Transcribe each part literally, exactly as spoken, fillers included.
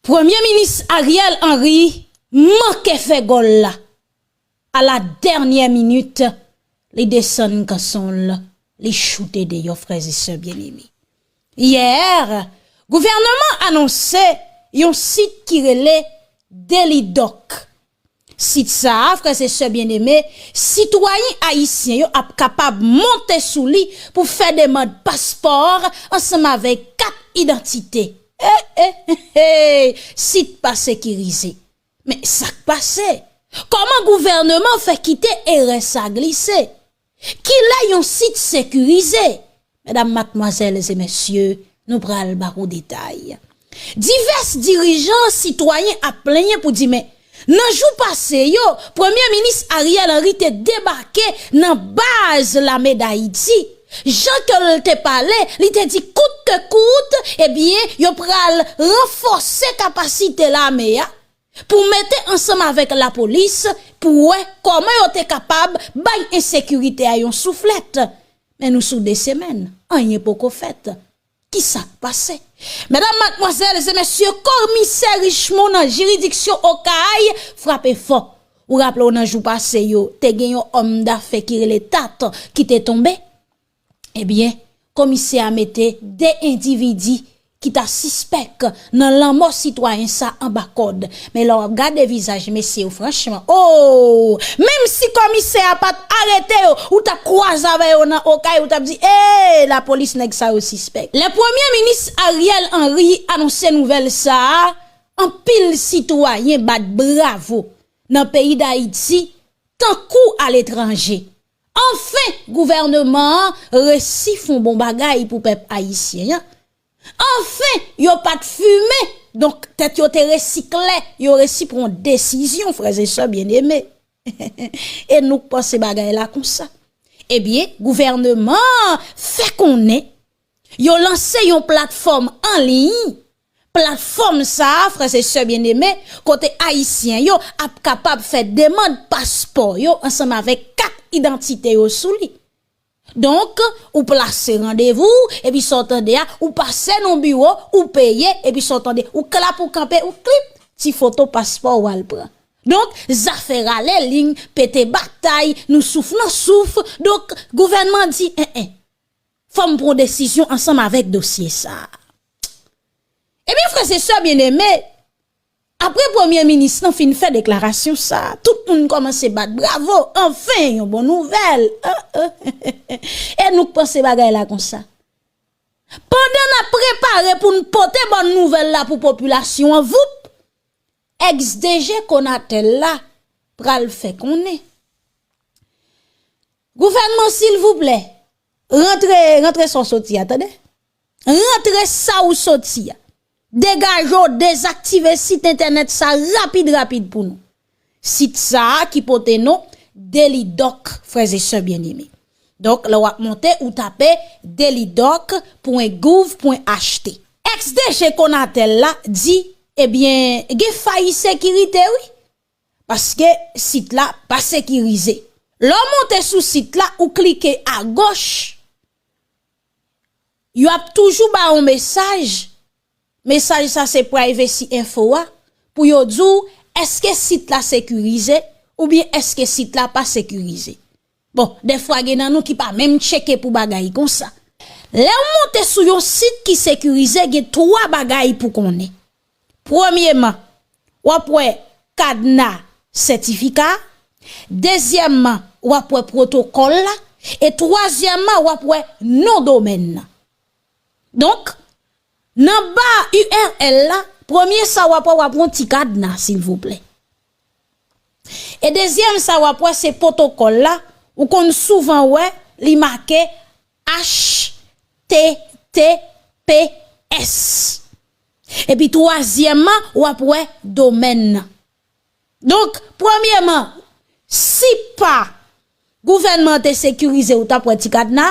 Premye minis Ariel Henry manke fè gòl la. A la dènyè minit, li desann kanson l, li choute deyò, frè e sè byeneme. Yè, gouvènman anonse yon sit ki rele Daily Doc. Sit sa a, frè e sè byeneme, sitwayen ayisyen yo ap kapab monte sou li pou fè demann paspò ansanm avèk kat idantite. E, e, e, e, sit pa sekirize. Men sa k pase? Kòman gouvènman fè kite erè sa glise? Kilè yon sit sekirize? Medam, madmwazèl e mesye, nou pral ba ou detay. Divès dirijan sitwayen ap plenyen pou di, men, nan jou pase yo, Premye Minis Ariel Henry te debake nan baz Lame Dayiti. Jan ke l te pale, li te di kout ke kout, ebyen, yo pral ranfòse kapasite lame a pou mete ansanm avèk lapolis pou wè kòman yo te kapab bay ensekirite a yon souflèt. Men nou sou de semèn, anyen poko fèt. Kisa k pase? Medam, madmwazèl e mesye, komisè Richemond nan jiridiksyon Okay frape fò. Ou raple w nan jou pase yo, te gen yon òm dafè ki rele Tat ki te tonbe. Ebyen, komisè a mete de endividi ki ta sispèk nan lanmò sitwayen sa anba kòd. Men lè w ap gade vizaj mesye yo, franchman, o! Menm si komisè a pa t arete yo, ou t ap kwaze avè yo nan Okay, ou t ap di, e, lapolis, nèg sa yo sispèk. Lè Premye Minis Ariel Henry anonse nouvèl sa a, anpil sitwayen bat bravo nan peyi Dayiti, tankou aletranje. Anfen, gouvènman an resi fè yon bon bagay pou pèp ayisyen an. Anfen, yo pa t fimen, donk tèt yo te resi klè, yo resi pran yon desizyon, frè e sè byeneme. E nou k panse bagay la konsa? Ebyen, gouvènman an fè konnen yo lanse yon platfòm an liy. Platfòm sa a, frè e sè byeneme, kote ayisyen yo ap kapab fè demann paspò yo ansanm avèk kat idantite yo sou li. Donk, ou plase randevou, epi sa w tande a, ou pase nan biwo, ou peye, epi sa w tande, ou klap, ou kanpe, ou klip, ti foto paspò w al pran. Donk, zafè rale liy, pete batay, nou souf nan souf. Donk, gouvènman di, en, en, fò m pran yon desizyon ansanm avèk dosye sa a. Ebyen, frè e sè byeneme, apre Premye Minis lan fin fè deklarasyon sa a, tout moun kòmanse bat bravo, anfen, yon bon nouvèl. E nou k panse bagay la konsa? Pandan n ap prepare pou n pote bòn nouvèl la pou popilasyon an, voup, ex-D G Conatel la pral fè konnen. Gouvènman, silvouplè, rantre, rantre sa w soti a, tande? Rantre sa w soti a. Degaje w, dezaktive sit entènèt sa rapid, rapid pou nou. Sit sa a ki pote non Daily Doc, frè e sè byeneme. Donk, lè w ap monte, ou tape daily doc pwen gouv pwen H T. Ex-D G Conatel la di, ebyen, gen fay sekirite, wi. Paske sit la pa sekirize. Lè w monte sou sit la, ou klike agoch, yo ap toujou ba w yon mesaj. Mesaj sa se Privacy Info a, pou yo di w èske sit la sekirize oubyen èske sit la pa sekirize. Bon, dèfwa gen nan nou ki pa menm tcheke pou bagay konsa. Lè w monte sou yon sit ki sekirize, gen twa bagay pou konnen. Premyeman, w ap wè kadna sètifika. Dezyèmman, w ap wè pwotokòl la. E twazyèmman, w ap wè non domèn nan. Donk, nan ba U R L la, premye sa w ap wè, w ap wè yon ti kadna, silvouplè. E dezyèm sa w ap wè, se pwotokòl la. Ou konn souvan wè li make H T T P S. Epi twazyèmman, w ap wè domèn nan. Donk, premyeman, si pa gouvènman an te sekirize, ou t ap wè ti kadna.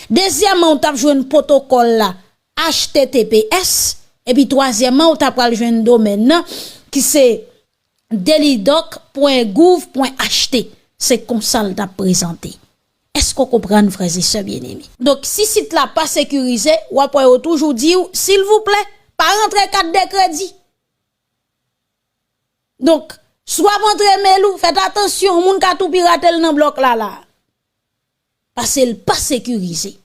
Dezyèmman, ou t ap jwenn pwotokòl la, H T T P S. Epi twazyèmman, ou ta pral jwenn domèn nan, ki se daily doc pwen gouv pwen H T. Se konsa l t ap prezante. Èske w konprann, frè e sè byeneme? Donk, si sit la pa sekirize, w ap wè yo toujou di w, silvouplè, pa rantre kat de kredi. Donk, si w ap antre mail ou, fèt atansyon, moun ka tou pirate l nan blòk la la. Paske l pa sekirize.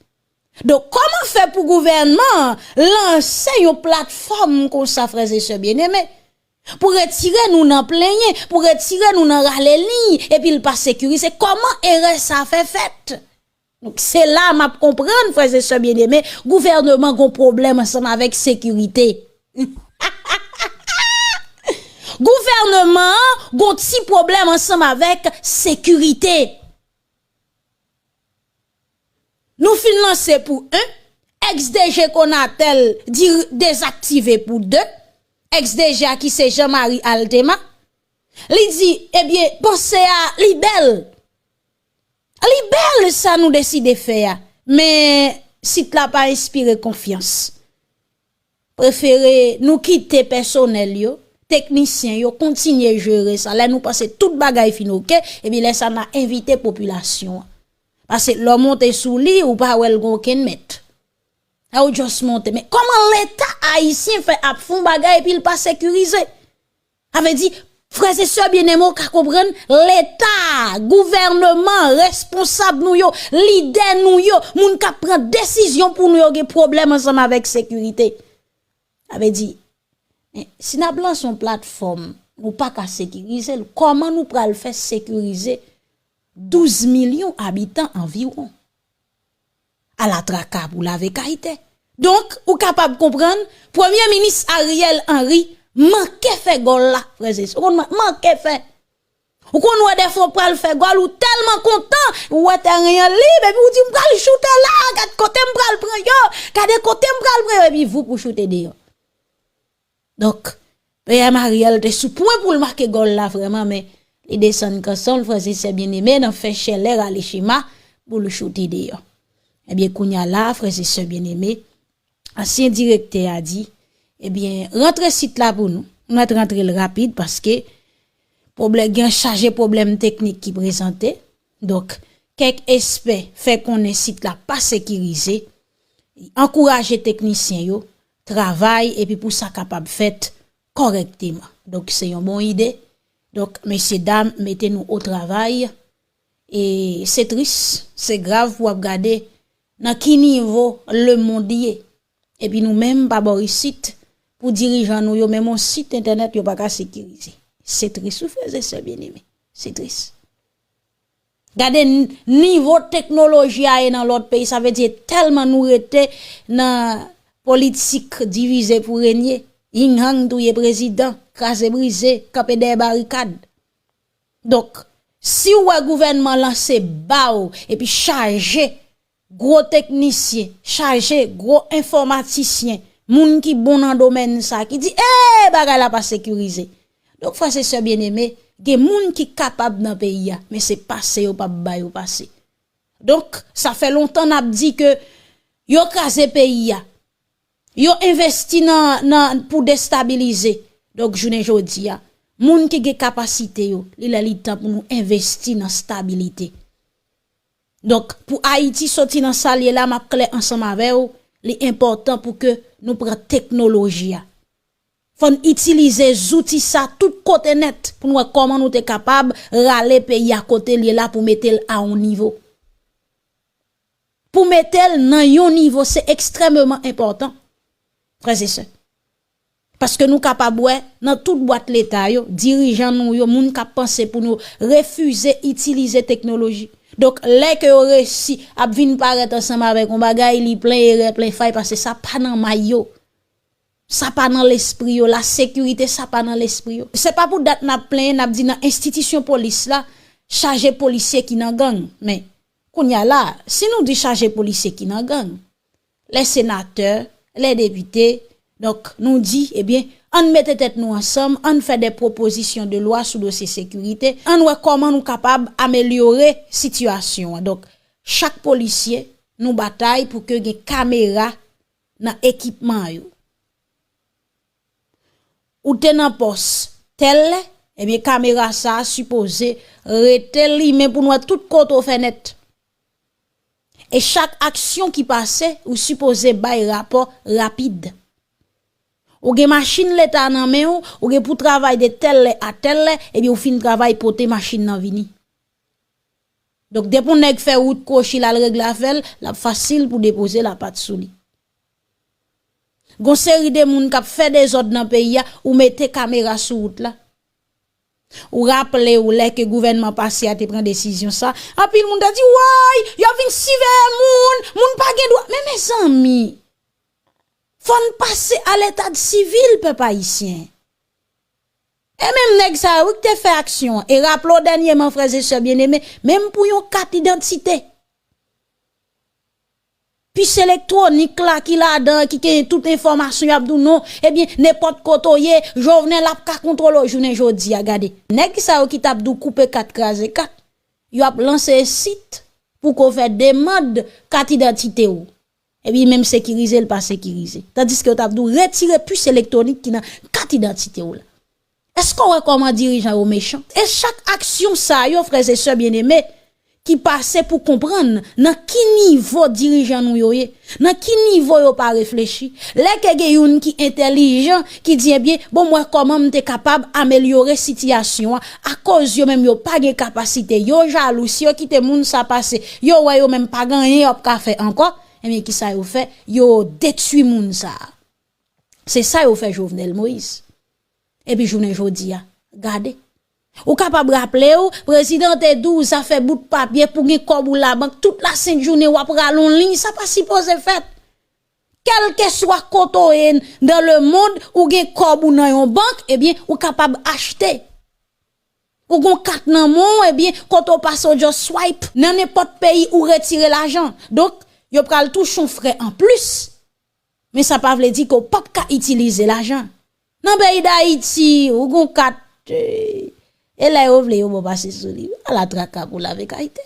Donk, kòman fè pou gouvènman an lanse yon platfòm konsa, frè e sè byeneme, pou retire nou nan plenyen, pou retire nou nan rale liy, epi l pa sekirize? Kòman erè sa fè fèt? Donk, se la m ap konprann, frè e sè byeneme, gouvènman gon pwoblèm ansanm avèk sekirite. Gouvènman an gon ti pwoblèm ansanm avèk sekirite. Nou fin lanse pou en, ex-D G Conatel di dezaktive pou de, ex-D G a ki se Jean Marie Altema, li di, ebyen, panse a li bèl. Li bèl sa nou deside fè a, men sit la pa enspire konfyans. Prefere nou kite pèsonèl yo, teknisyen yo, kontinye jere sa. Lè nou panse tout bagay fin oke, epi lè sa n a envite popilasyon an. Paske lè w monte sou li, ou pa wè l gen okenn mèt. A ou just monte. Men kòman Leta ayisyen fè ap fè yon bagay epi l pa sekirize? Sa vle di, frè e sè byeneme, w ka konprann, Leta, gouvènman, responsab nou yo, lidè nou yo, moun k ap pran desizyon pou nou yo gen pwoblèm ansanm avèk sekirite. Sa vle di, men, si n ap lanse yon platfòm nou pa ka sekirize l, kòman nou pral fè sekirize douz milyon abitan anviwon? Ala traka pou lave kay tè. Donk, ou kapab konprann, Premye Minis Ariel Henry manke fè gòl la, frè e sè. Ou konn man-, manke fè. Ou konn wè dèfwa w pral fè gòl, ou tèlman kontan, ou wè tèren an lib, epi ou di, "M pral choute la, gad kote m pral pran yo, gade kote m pral pran yo," epi voup ou choute deyò. Donk, P M Ariel te sou pwen pou l make gòl la vrèman, men li desann kanson l, frè e sè byeneme, nan fè chèlè rale chema pou l choute deyò. Ebyen, kounye a la, frè e sè byeneme, ansyen direktè a di, ebyen, rantre sit la pou nou. Mwen rantre l rapid paske pwoblè-, gen chaje pwoblèm teknik ki prezante. Donk, kèk espè fè konnen sit la pa sekirize. Li ankouraje teknisyen yo travay epi pou sa kapab fèt kòrèkteman. Donk, se yon bon ide. Donk, mesye dam, mete nou o travay. E se tris, se grav pou w ap gade nan ki nivo lemonn ye. Epi nou menm pa bò isit, pou dirijan nou yo, menm yon sit entènèt yo pa ka sekirize. Se tris, wi, frè e sè byeneme. Se tris. Gade n-, nivo teknoloji a ye nan lòt peyi, sa vle di tèlman nou rete nan politik divize pou renye, ying yang touye prezidan, kraze brize, kanpe dèyè barikad. Donk, si w wè gouvènman lanse ba w epi chaje gwo teknisyen, chaje gwo enfòmatisyen, moun ki bon nan domèn sa, ki di, "Ee, bagay la pa sekirize." Donk, frè e sè byeneme, gen moun ki kapab nan peyi a, men se pase yo p ap ba yo pase. Donk, sa fè lontan n ap di ke yo kraze peyi a. Yo envesti nan, nan, pou destabilize. Donk, jounen jodi a, moun ki gen kapasite yo, li lè li tan pou nou envesti nan stabilite. Donk, pou Ayiti soti nan sa l ye la, m ap klè ansanm avè w, li enpòtan pou ke nou pran teknoloji a. Fò n itilize zouti sa tout kote nèt pou n wè kòman nou te kapab rale peyi a kote l ye la pou mete l a yon nivo. Pou mete l nan yon nivo, se ekstrèmeman enpòtan, frè e sè. Paske nou kapab wè, nan tout bwat leta yo, dirijan nou yo, moun k ap panse pou nou refize itilize teknoloji. Donk, lè ke yo resi ap vin parèt ansanm avèk yon bagay, li plen erè, plen fay, paske sa pa nan may yo. Sa pa nan lespri yo, lasekirite, sa pa nan lespri yo. Se pa pou dat n ap plenyen, n ap di nan enstitisyon polis la, chaje polisye ki nan gang. Men, kounye a la, si nou di chaje polisye ki nan gang, lè senatè, lè depite, donk, nou di, ebyen, ann mete tèt nou ansanm, ann fè de pwopozisyon de lwa sou dosye sekirite, ann wè kòman nou kapab amelyore sitiyasyon an. Donk, chak polisye, nou batay pou ke gen kamera nan ekipman yo. Ou te nan pòs tèl lè, ebyen, kamera sa a sipoze rete limen pou n wè tout kote w fè nèt. E chak aksyon ki pase, ou sipoze bay rapò rapid. Ou gen machin leta nan men w, ou gen pou travay de tèl lè a tèl lè, epi ou fin travay pote machin nan vini. Donk, depi yon nèg fè wout kwochi l al regle afè l, l ap fasil pou depoze lapat sou li. Gon seri de moun k ap fè dezòd nan peyi a, ou mete kamera sou wout la. Ou raple w lè ke gouvènman pase a te pran desizyon sa, anpil moun te di, woy, y ap vin siveye moun, moun pa gen dwa. Men mezanmi, fò n pase a l'état civil, pèp ayisyen. E menm nèg sa yo wi ki te fè aksyon an. E raple w dènyèman, frè e sè byeneme, menm pou yon kat idantite, pis elektwonik la ki ladan an, ki gen tout enfòmasyon, y ap di w non, ebyen, nenpòt kote w ye, Jovenel ap ka kontwole w jounen jodi a, gade. Nèg sa yo ki t ap di w koupe kat, kraze kat, yo ap lanse sit pou ke w fè demann kat idantite w. Epi menm sekirize l pa sekirize. Tandiske yo t ap di w retire pis elektwonik ki nan kat idantite w la. Èske w wè kòman dirijan yo mechan? E chak aksyon sa yo, frè e sè byeneme, ki pase pou konprann nan ki nivo dirijan nou yo ye, nan ki nivo yo pa reflechi. Lè ke gen youn ki entèlijan, ki di, ebyen, bon, m wè kòman m te kapab amelyore sitiyasyon an, akoz yo menm yo pa gen kapasite, yo jalou, si yo kite moun sa pase, yo wè yo menm pa gen anyen y ap ka fè ankò, ebyen, kisa yo fè? Yo detwi moun sa a. Se sa yo fè Jovenel Moïse. Epi jounen jodi a, gade. Ou kapab raple w, prezidan te di w zafè bout papye pou gen kòb ou labank, tout lasent jounen w ap rale yon liy, sa pa sipoze fèt. Kèlkeswa kote w ye dans le monde, ou gen kòb ou nan yon bank, ebyen, ou kapab achte. Ou gon kat nan men w, ebyen, kote w pase w just swipe. Nan nenpòt peyi ou retire lajan. Donk, yo pral touche yon frè anplis. Men sa pa vle di ke w p ap ka itilize lajan. Nan peyi Dayiti, ou gon kat, eh, e lè yo vle, yo ba w pase sou li. Ala traka pou lave kayite.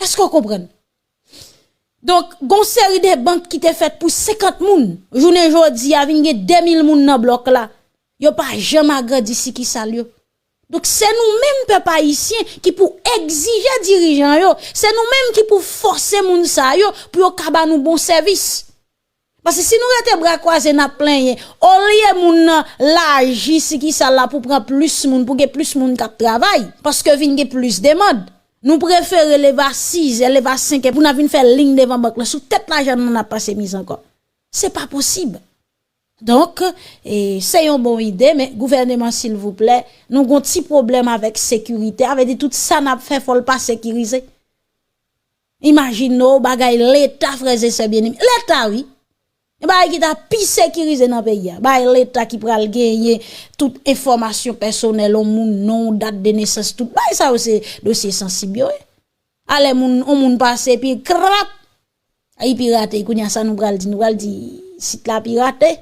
Èske w konprann? Donk, gon seri de bank ki te fèt pou senkant moun. Jounen jodi a, vin gen de mil moun nan blòk la. Yo pa janm agrandi sikisal yo. Donk, se nou menm, pèp ayisyen, ki pou egzije dirijan yo. Se nou menm ki pou fòse moun sa yo pou yo ka ba nou bon sèvis. Paske si nou rete bra kwaze, n ap plenyen, olye moun nan laji sikisal la pou pran plis moun, pou gen plis moun k ap travay, paske vin gen plis demann. Nou prefere leve a sizè, leve a senkè pou n ap vin fè liy devan bank lan sou tèt lajan nou, n ap pase mizè ankò. Se pa posib. Donk, e, se yon bon ide, men gouvèneman, silvouplè, nou gon ti pwoblèm avèk sekirite. Sa vle di tout sa n ap fè, fò l pa sekirize. Imajine w bagay Leta, frè e sè byeneme. Leta, wi. E bagay ki ta pi sekirize nan peyi a. Bagay Leta ki pral genyen tout enfòmasyon pèsonèl, yon moun, non, dat de nesans, tout. Bagay sa yo se dosye sansib yo ye. Alè moun, yon moun pase, epi krap, ay pirate, kounye a sa nou pral di, nou pral di sit la pirate.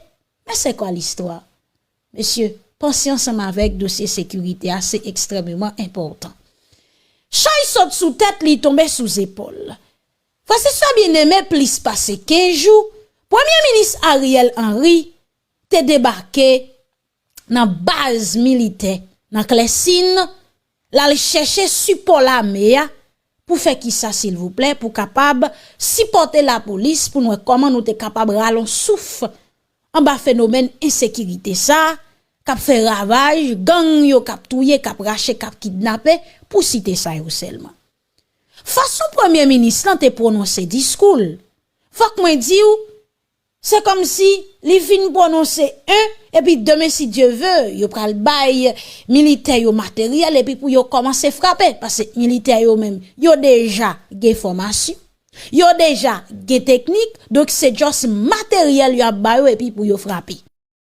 Men se kwa listwa? Mesye, panse ansanm avèk dosye sekirite a, se ekstrèmeman enpòtan. Chay sot sou tèt li, tonbe sou zepòl. Frè e sè byeneme, plis pase kenz jou, Premye Minis Ariel Henry te debake nan baz militè nan Klèsin, l al chèche sipò lame a. Pou fè kisa, silvouplè? Pou kapab sipòte lapolis, pou n wè kòman nou te kapab rale yon souf anba fenomèn ensekirite sa a, k ap fè ravaj, gang yo k ap touye, k ap rache, k ap kidnape, pou site sa yo sèlman. Fason Premye Minis lan te pwononse diskou l, fòk mwen di w, se kòmsi li fin pwononse en, epi demen, si Dye ve, yo pral bay militè yo materyèl, epi pou yo kòmanse frape, paske militè yo menm, yo deja gen fòmasyon, yo deja gen teknik, donk se just materyèl y ap ba yo, epi pou yo frape.